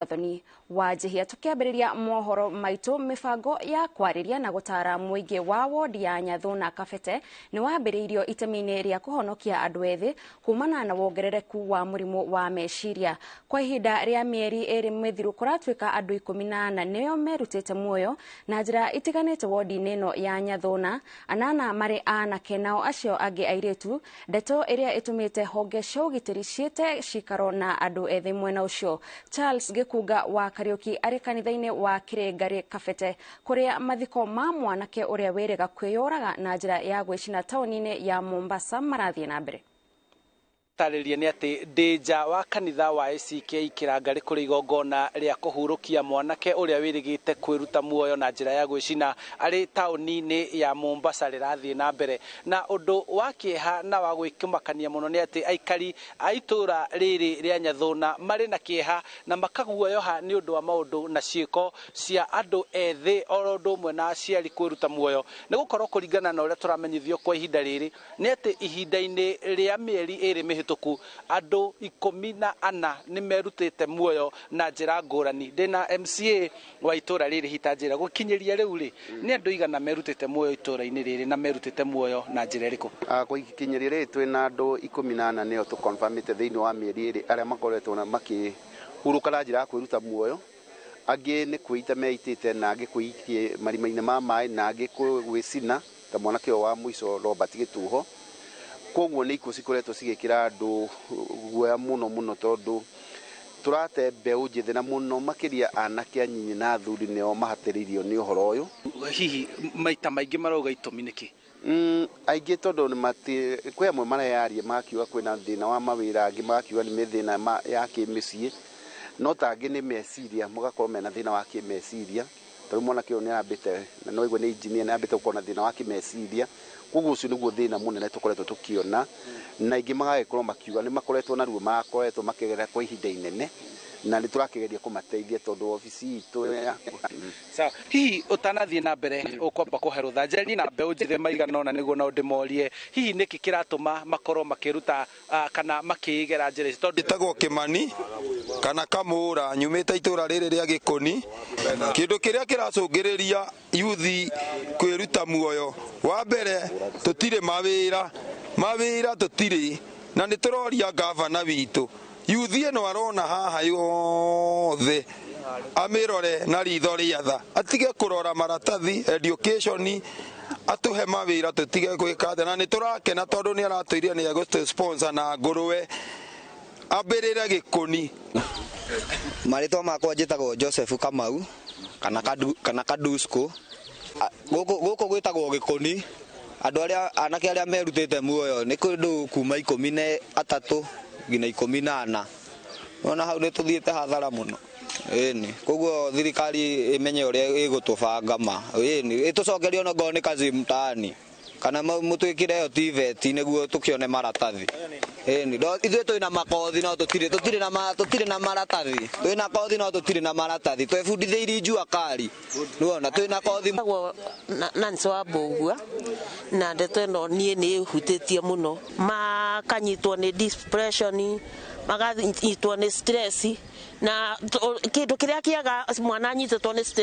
Gathoni wa Njihia. Tukiambĩrĩria mohoro maitũ, mĩbango ya kwarĩria na gũtara mũingĩ wa wodi ya Nyathuna Kabete nĩ wambĩrĩirio itemi-inĩ rĩa kũhonokia andũ ethĩ kumana na wongerereku wa mũrimũ wa meciria. Kwa ihinda rĩa mĩeri 2 mĩthiru, kũratuĩka andũ 14 nĩo merutĩte muoyo na njĩra itiganĩte wodi-inĩ ĩno ya Nyathuna, 8 marĩ anake nao acio angĩ airĩtu, ndeto ĩrĩa ĩtũmĩte honge cia ũgitĩri ciĩte cikaro na andũ ethĩ mwena ũcio. Charles Gĩkunga wa Kariũki arĩ kanitha-inĩ wa Kĩrĩngarĩ Kabete, kũrĩa mathiko ma mwanake ũrĩa wĩrĩga kwĩyũraga na njĩra ya gwĩcina taũni-inĩ ya Mombasa marathiĩ na mbere. Tarĩria nĩ atĩ ndĩ nja wa kanitha wa ACK Kĩrangarĩ, kũrĩ igongona rĩa kũhurũkia mwanake ũrĩa wĩrĩgĩte kwĩruta muoyo na njĩra ya gwĩcina arĩ taũni-inĩ ya Mombasa rĩrathiĩ na mbere. Na ũndũ wa kĩeha na wa gwĩkĩmakania mũno nĩ atĩ aikari a itũũra rĩrĩ rĩa Nyathuna marĩ na kĩeha na makaguoyoha nĩ ũndũ wa maũndũ na ciĩko cia andũ ethĩ oro ũndũ ũmwe na aciari kwĩruta muoyo, nĩ gũkorwo kũringana na ũrĩa tũramenyithio kwa ihinda rĩrĩ nĩ atĩ ihinda-inĩ rĩa mĩeri 2 mĩhĩtũku andũ 14 nĩ merutĩte muoyo na njĩra ngũrani. Ndĩna MCA wa itũũra rĩrĩ, hitanjĩra gũkinyĩria rĩu rĩ, nĩ andũ igana merutĩte muoyo itũũra-inĩ rĩrĩ, na merutĩte muoyo na njĩra ĩrĩkũ? Gũkinyĩria rĩrĩ twĩna andũ 14 nĩo tũconfirmĩte thĩinĩ wa mĩeri 2 arĩa makoretwo makĩhurũka na njĩra ya kwĩruta muoyo. Angĩ nĩ kwĩita meitĩte, na angĩ kwĩikie marima-inĩ ma maĩ, na angĩ gwĩcina ta mwanake ũyũ wa mũico Robert Gĩtuho. Koguo nĩ ikuũ cikoretwo cigĩkĩra andũ guoya mũno mũno, tondũ tũrate mbeũ njĩthĩ na mũno makĩria anake anyinyi na athuri nĩo mahatĩrĩirio nĩ ũhoro ũyũ. Hihi maita maingĩ marauga itũmi nĩkĩ? Aingĩ tondũ kwĩ amwe mareyaria magakiuga kwĩna thĩna wa mawĩra, angĩ magakiuga nĩ mĩthĩna ya kĩmĩciĩ, no ta angĩ nĩ meciria, magakorwo mena thĩna wa kĩmeciria. Tondũ mwanake ũyũ nĩ arambĩte, na no igue nĩ engineer, nĩ arambĩte gũkorwo na thĩna wa kĩmeciria. Koguo ũcio nĩguo thĩna mũnene tũkoretwo tũkĩona, na aingĩ magagĩkorwo makiuga nĩ makoretwo na ruo makoretwo makĩgerera kwa ihinda inene, na nĩ tũrakĩgeria kũmateithia tondũ obici itũ ya Sawa, hihi ũtanathiĩ na mbere ũkwamba kũhe rũtha njeri na mbeũ njĩthĩ maigana ũna nĩguo nao ndĩmorie hihi nĩkĩ kĩratũma makorwo makĩruta kana makĩigera njĩra ici, tondũ Njĩtagwo Kĩmani kana Kamũra, nyumĩte itũũra rĩrĩ rĩa Gĩkũni. Kĩndũ kĩrĩa kĩracũngĩrĩria yuthi kwĩruta muoyo, wa mbere tũtirĩ mawĩra, mawĩra tũtirĩ, na nĩ tũroria gavana witũ yuthi ĩno arona haha yothe amĩrore na ritho rĩa tha, atige kũrora maratathi education, atũhe mawĩra tũtige gwĩka atĩa. Na nĩ tũrakena tondũ nĩ aratwĩrire nĩ egũtũ sponsor na ngũrwe, ambĩrĩre Gĩkũni. Marĩtwa makwa njĩtagwo Joseph Kamau kana Kadu, kana Kadusko. Gũkũ gwĩtagwo Gĩkũni. Andũ arĩa anake arĩa merutĩte muoyo nĩ kũndũ kuma 13 nginya 14. Ona hau nĩ tũthiĩte hathara mũno. Ĩni, koguo thirikari ĩmenye ũrĩa ĩgũtũbanga ma. Ĩni, ĩtũcokerie ona ngorwo nĩ kazi mtaani, kana mũtwĩkĩre ĩyo TVET nĩguo tũkĩone maratathi. Ĩni, ithuĩ twĩna makothi no tũtirĩ na maratathi. Twĩna kothi no tũtirĩ na maratathi. Twebundithĩirie jua kali. Nĩwona twĩna kothi. Nancy wa Mbũgua, na ndeto ĩno niĩ nĩ ĩhutĩtie mũno. Makanyitwo nĩ depression, makanyitwo nĩ stress, na kĩndũ kĩrĩa kĩaga mwana anyitĩtwo nĩ stress.